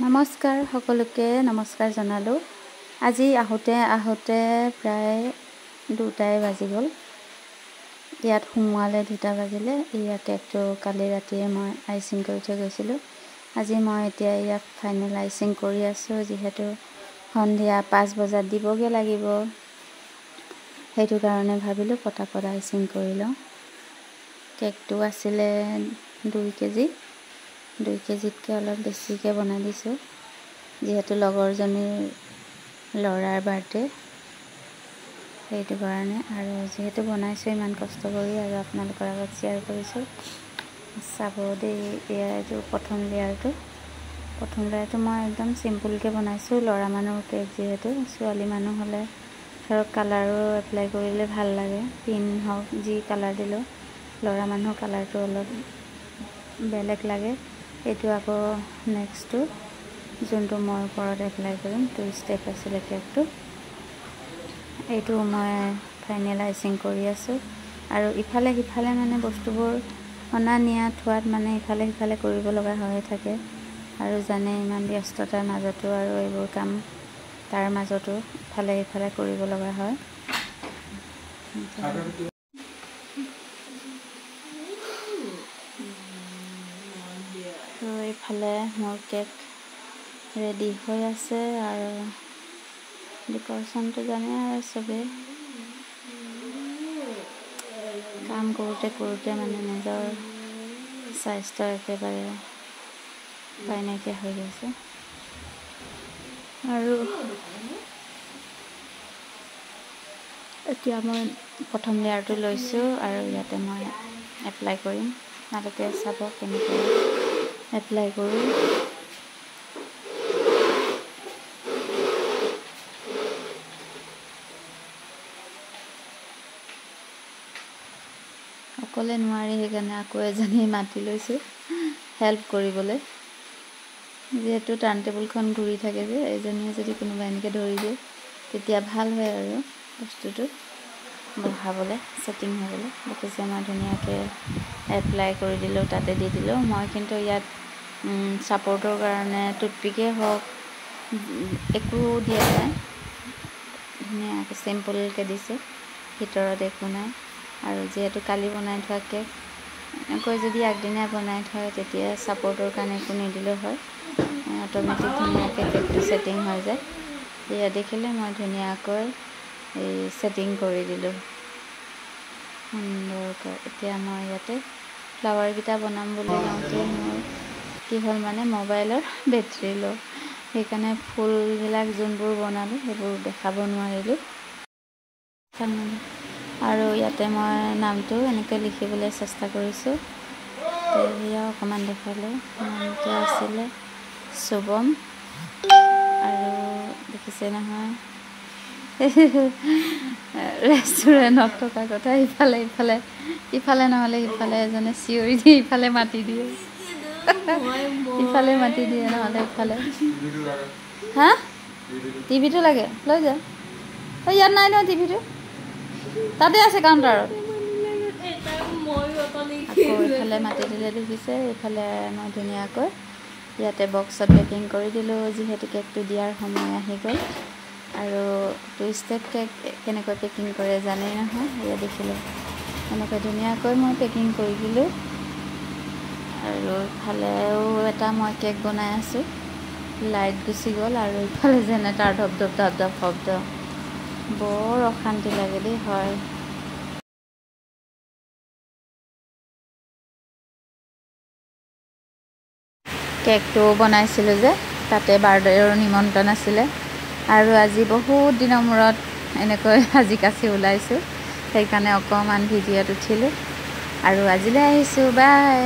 নমস্কাৰ সকলোকে, নমস্কাৰ জনালোঁ। আজি আহোঁতে আহোঁতে প্ৰায় 2টাই বাজি গ'ল। ইয়াত সোমোৱালে 2টা বাজিলে। এয়া কেকটো কালি ৰাতিয়ে মই আইচিং কৰি থৈ গৈছিলোঁ। আজি মই এতিয়া ইয়াক ফাইনেল আইচিং কৰি আছোঁ, যিহেতু সন্ধিয়া 5 বজাত দিবগৈ লাগিব। সেইটো কাৰণে ভাবিলোঁ পটাপট আইচিং কৰি লওঁ। কেকটো আছিলে 2 কেজি, 2 কেজিতকৈ অলপ বেছিকৈ বনাই দিছোঁ, যিহেতু লগৰজনীৰ ল'ৰাৰ বাৰ্থডে, সেইটো কাৰণে। আৰু যিহেতু বনাইছোঁ ইমান কষ্ট কৰি আৰু আপোনালোকৰ আগত শ্বেয়াৰ কৰিছোঁ, চাব দেই। এয়া এইটো প্ৰথম লেয়াৰটো। প্ৰথম লেয়াৰটো মই একদম চিম্পুলকৈ বনাইছোঁ, ল'ৰা মানুহৰ কেক যিহেতু। ছোৱালী মানুহ হ'লে ধৰক কালাৰো এপ্লাই কৰিলে ভাল লাগে, পিন হওক যি কালাৰ দিলেও ল'ৰা মানুহৰ কালাৰটো অলপ বেলেগ লাগে। এইটো আকৌ নেক্সটটো যোনটো মই ওপৰত এপ্লাই কৰিম, 2 ষ্টেপ আছিলে কেকটো। এইটো মই ফাইনেল আইচিং কৰি আছোঁ। আৰু ইফালে সিফালে মানে বস্তুবোৰ অনা নিয়া থোৱাত মানে ইফালে সিফালে কৰিব লগা হৈ থাকে। আৰু জানে ইমান ব্যস্ততাৰ মাজতো আৰু এইবোৰ কাম, তাৰ মাজতো ইফালে সিফালে কৰিব লগা হয়। তো এইফালে মোৰ কেক ৰেডি হৈ আছে। আৰু ডেক'ৰেশ্যনটো জানে আৰু চবেই, কাম কৰোঁতে কৰোঁতে মানে নিজৰ স্বাস্থ্য একেবাৰে উপায় নাইকিয়া হৈ গৈছে। আৰু এতিয়া মই প্ৰথম লেয়াৰটো লৈছোঁ আৰু ইয়াতে মই এপ্লাই কৰিম। আপোনালোকে চাব কেনেকৈ এপ্লাই কৰোঁ। অকলে নোৱাৰি, সেইকাৰণে আকৌ এজনী মাতি লৈছোঁ হেল্প কৰিবলৈ। যিহেতু টাৰ্ণ টেবুলখন ঘূৰি থাকে যে, এজনীয়ে যদি কোনোবা এনেকৈ ধৰি দিয়ে তেতিয়া ভাল হয় আৰু বস্তুটো বহাবলৈ, ছেটিং হ'বলৈ। দেখিছে মই ধুনীয়াকৈ এপ্লাই কৰি দিলোঁ, তাতে দি দিলোঁ। মই কিন্তু ইয়াত ছাপৰ্টৰ কাৰণে টুথপিকেই হওক একো দিয়া নাই, ধুনীয়াকৈ চিম্পুলকৈ দিছোঁ, ভিতৰত একো নাই। আৰু যিহেতু কালি বনাই থোৱা কেক, এনেকৈ যদি আগদিনা বনাই থয় তেতিয়া ছাপৰ্টৰ কাৰণে একো নিদিলেও হয়, অট'মেটিক ধুনীয়াকৈ কেকটো ছেটিং হৈ যায়। এয়া দেখিলে মই ধুনীয়াকৈ এই ছেটিং কৰি দিলোঁ সুন্দৰকৈ। এতিয়া মই ইয়াতে ফ্লাৱাৰকেইটা বনাম বুলি লওঁতে মোৰ কি হ'ল মানে মোবাইলৰ বেটেৰী ল', সেইকাৰণে ফুলবিলাক যোনবোৰ বনালোঁ সেইবোৰ দেখাব নোৱাৰিলোঁ। আৰু ইয়াতে মই নামটো এনেকৈ লিখিবলৈ চেষ্টা কৰিছোঁ, সেয়াও অকণমান দেখালোঁ। নামটো আছিলে শুভম। আৰু দেখিছে নহয় ৰেষ্টুৰেণ্টত থকা কথা, ইফালে ইফালে ইফালে নহ'লে ইফালে এজনে চিঞৰি দিয়ে, ইফালে মাতি দিয়ে, ইফালে মাতি দিয়ে, নহ'লে ইফালে। হা, টিভিটো লাগে, লৈ যা। ইয়াত নাই নহয় টিভিটো, তাতে আছে কাউণ্টাৰত। আকৌ ইফালে মাতি দিলে, দেখিছে এইফালে মই ধুনীয়াকৈ ইয়াতে বক্সত পেকিং কৰি দিলোঁ, যিহেতু কেকটো দিয়াৰ সময় আহি গ'ল। আৰু 2 ষ্টেপ কেক কেনেকৈ পেকিং কৰে জানেই নহয়, এয়া দেখিলোঁ এনেকৈ ধুনীয়াকৈ মই পেকিং কৰি দিলোঁ। আৰু ইফালেও এটা মই কেক বনাই আছোঁ, লাইট গুচি গ'ল। আৰু ইফালে যেনে তাৰ ধপ ধপ ধপ ধপ শব্দ, বৰ অশান্তি লাগে দেই। হয়, কেকটো বনাইছিলোঁ যে তাতে বাৰ্থডেৰ নিমন্ত্ৰণ আছিলে। আৰু আজি বহুত দিনৰ মূৰত এনেকৈ সাজি কাচি ওলাইছোঁ, সেইকাৰণে অকণমান ভিডিঅ'ত উঠিলোঁ। আৰু আজিলৈ আহিছোঁ, বাই।